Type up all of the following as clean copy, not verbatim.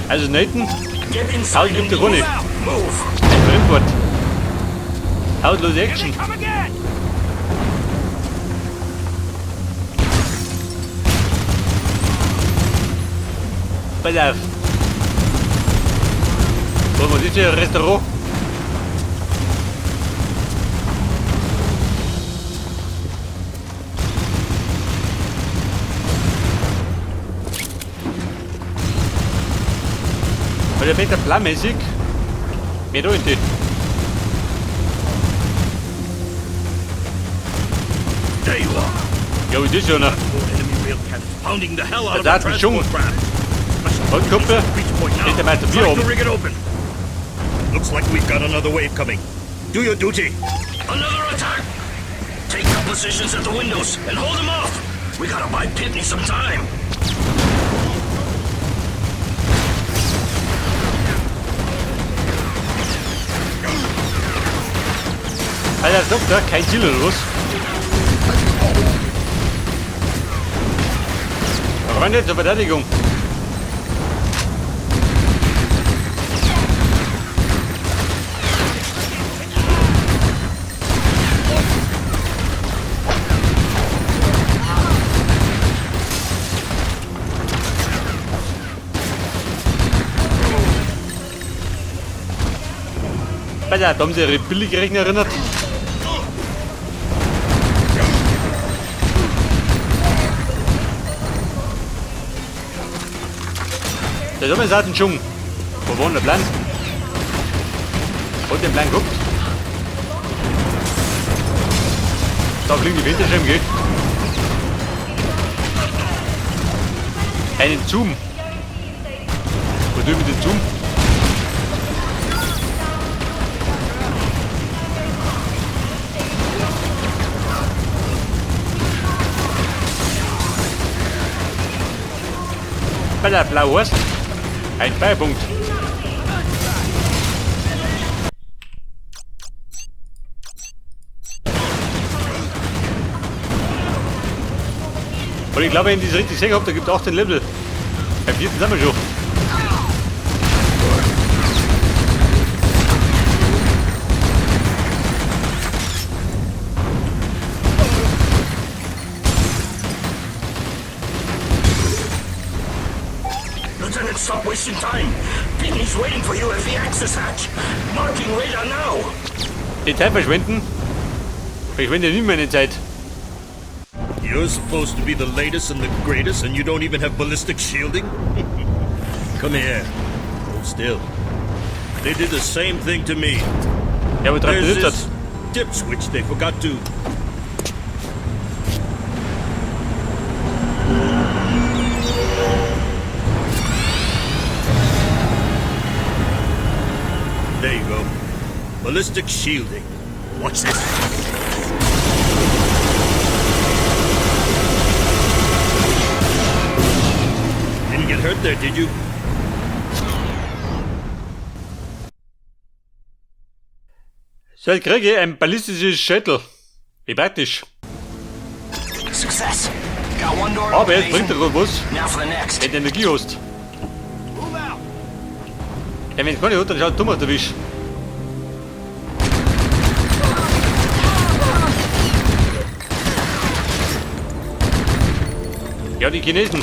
Also Nathan, Get Haut inside gibt and der Runde. move out. Move. Ein Fremdwort. Hautlose Here Action. they come again. Pass auf. So, was ist hier? Restaurant? Weil der Peter planmäßig mehr da in die. There you are. Ja, wie das schon. More enemy rail cannons pounding the hell out of Da our hat mich schon. transport craft. Und Kumpel, Breach point now. Hinter meinem Try Bier to oben. rig it open. Looks like we've got another wave coming. Do your duty. Another attack. Take up positions at the windows and hold them off. We gotta buy Pitney some time. Alter, Doktor, kein Ziel oder was? Freunde, zur Verteidigung. Alter, da haben sie ihre Billigrechner erinnert. Der Sommer ist ein Schung. Wo war denn der Plan? Hat den Plan gehabt? Da fliegen die Winterschirm, gell? Einen Zoom. Wo tun wir mit dem Zoom? Bei der Blau heißt ein Feuerpunkt. Und ich glaube, wenn ich das richtig gesehen habe, da gibt es 18 Level. Beim vierten sind wir schon. Lieutenant, stop wasting time. Pitney's waiting for you at the access hatch. Marking radar now. Die Zeit verschwenden? Verschwende nicht meine Zeit. You're supposed to be the latest and the greatest, and you don't even have ballistic shielding? Come here. Hold still. They did the same thing to me. Ja, aber There's dran this dip switch they forgot to. There you go. Ballistic shielding. Watch this. Didn't get hurt there, did you? So, jetzt kriege ich ein ballistisches Shuttle. Wie praktisch. Success. Got one door Aber jetzt open, bringt er Nathan. gerade was, Now for the next. wenn du Energie hast. Move out. Ja, wenn es keine hat, dann schaut dumm aus der Wisch. Ja, die Chinesen.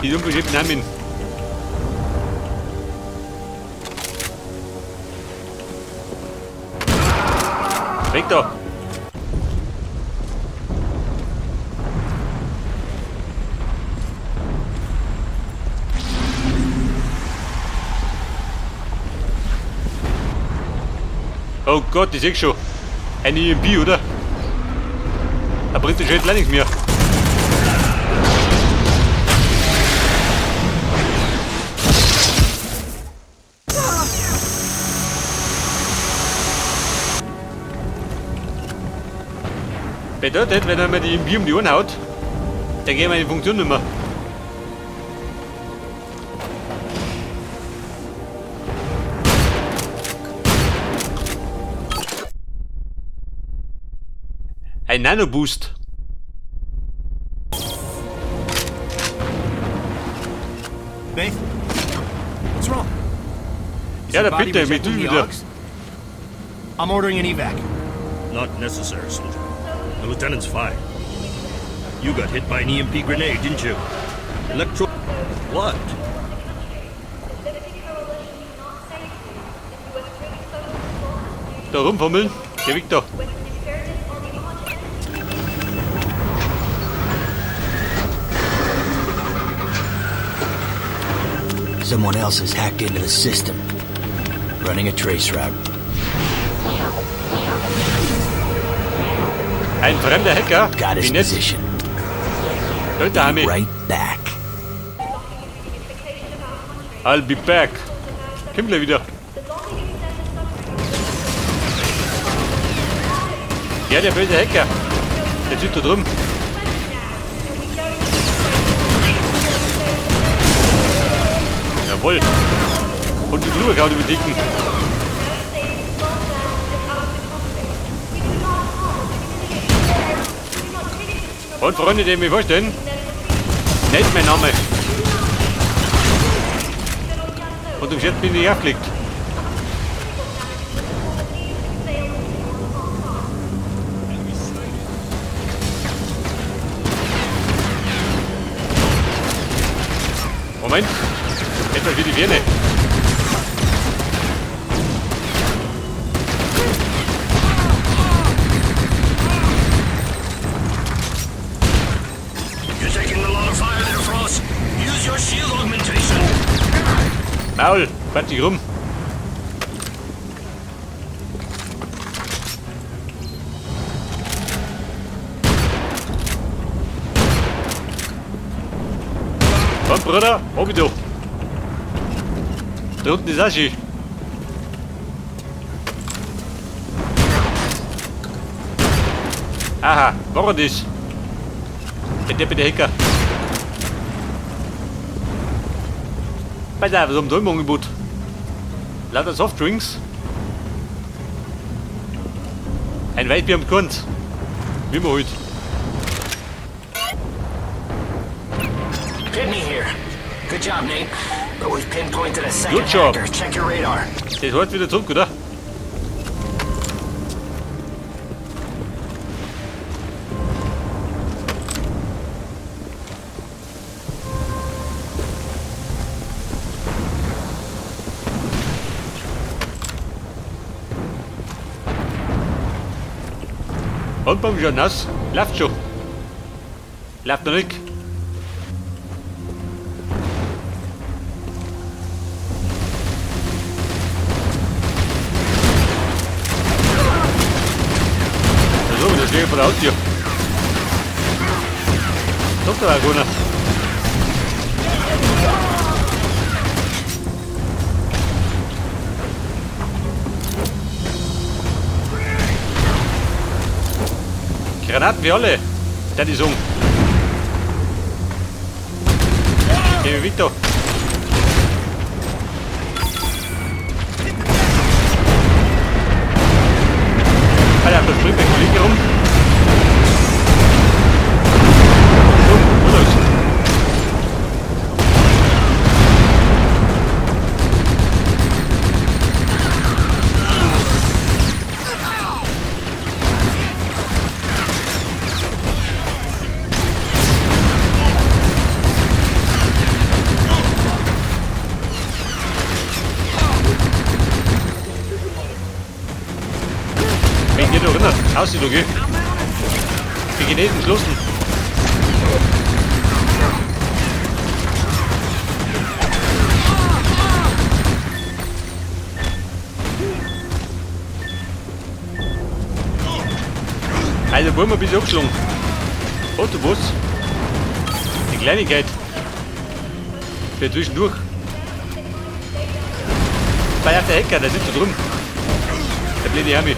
Die unbeschriebenen Namen. Weg da! Oh Gott, ich seh schon. Eine EMP, oder? Da bringt der Schild leider nichts mehr. Bedeutet, wenn er mir die EMP um die Ohren haut, dann geht meine Funktion nicht mehr. Ein Nano-Boost. Smith? What's wrong? Is Ja, your der body bitte, mit rejecting du the wieder. Augs? I'm ordering an evac. Not necessary, soldier. The lieutenant's fine. You got hit by an EMP grenade, didn't you? Electro... What? Da rumfummeln. Geh weg da. Someone else has hacked into the system. Running a trace route. Ein fremder Hacker. Got his Wie nett. position. Leute, Hami. Right back. I'll be back. Komm gleich wieder. Ja, der böse Hacker. Der sitzt da drüben. Jawohl. Und die drüber gehauen über die Dicken. Und Freunde, die mir vorstellen, nett mein Name. Und im Chat bin ich aufgelegt. Moment, etwas wie die Birne. You're taking a lot of fire there, Frost. Use your shield augmentation. Maul, quatsch dich rum. Komm, Bruder, hab ich doch. Da unten ist auch schön. Aha, war das? Der Deppe, der Hacker. Pass auf, was haben da im Angebot? Lauter Softdrinks. Ein Weitbier am Korn. Wie man halt. Pitney here. Good job, Nate. But we've pinpointed a second Good job. hacker. Check your radar. Das heißt wieder zurück, oder? Und beim schon nass. Läuft schon. Läuft noch nicht. So, das steht vor der Haustür. Doch, da war keiner. Granaten für alle. Der die Song. Geh weg da. Alter, da springt der Kollege rum. So, los. Wenn ihr da erinnert, aussieht, okay? Die Chinesen schlossen. Also wollen wir ein bisschen abgeschlagen. Autobus. Die Kleinigkeit. Für zwischendurch. Bei der Hacker, der sitzt da drüben. Der blöde Hermi.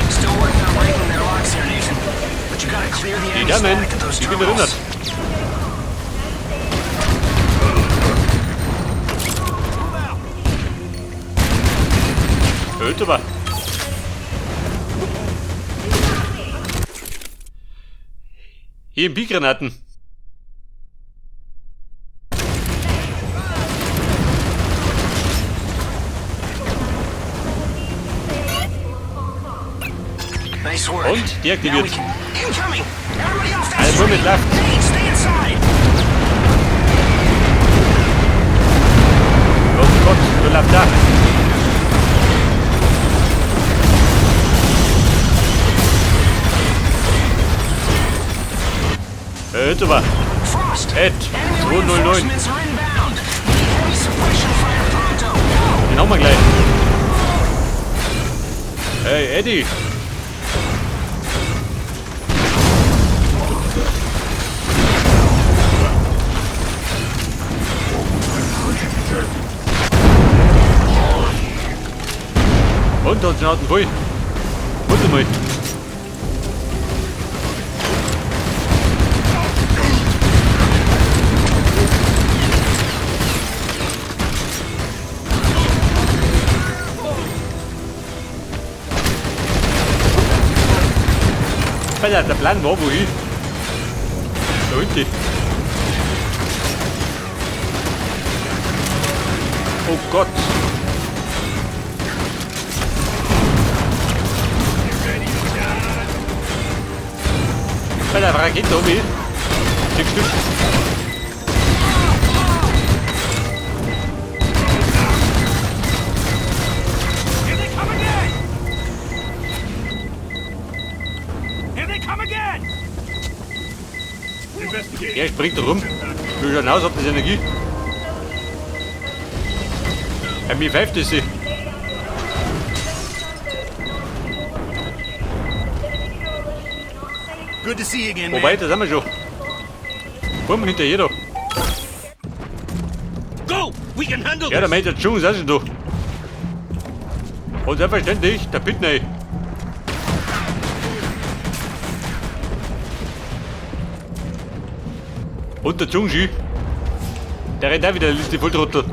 Still working on breaking their locks here, Nathan. But dran erinnert. Hört aber. EMP-Granaten. Nice work. Und deaktiviert. Now we can- Incoming! Everybody off that Ein street! Moment left. Payne, stay inside! Oh Gott, du lauf da. Hört aber. Frost! Ed, Enemy 209. reinforcements are inbound! We need heavy suppression fire pronto! Go! Den haben wir gleich. Hey, Eddie. Und hat Schnauzen voll. Warte mal. Alter, der Plan war wohin? Da hinten. Oh Gott. Alter, Rakete oben. 6 Stück. Here they come again! Here they come again! Der springt da rum. Wie schaut aus, ob das Energie? Ja, mir pfeift es sie. Good to see you again, man. Wobei, da sind wir schon. Bumm, hinterher da. Go! We can handle Ja, der this! Major Chung ist auch schon da. Und selbstverständlich, der Pitney. Und der Zhongxi. Der rennt auch wieder, die Volltrottel.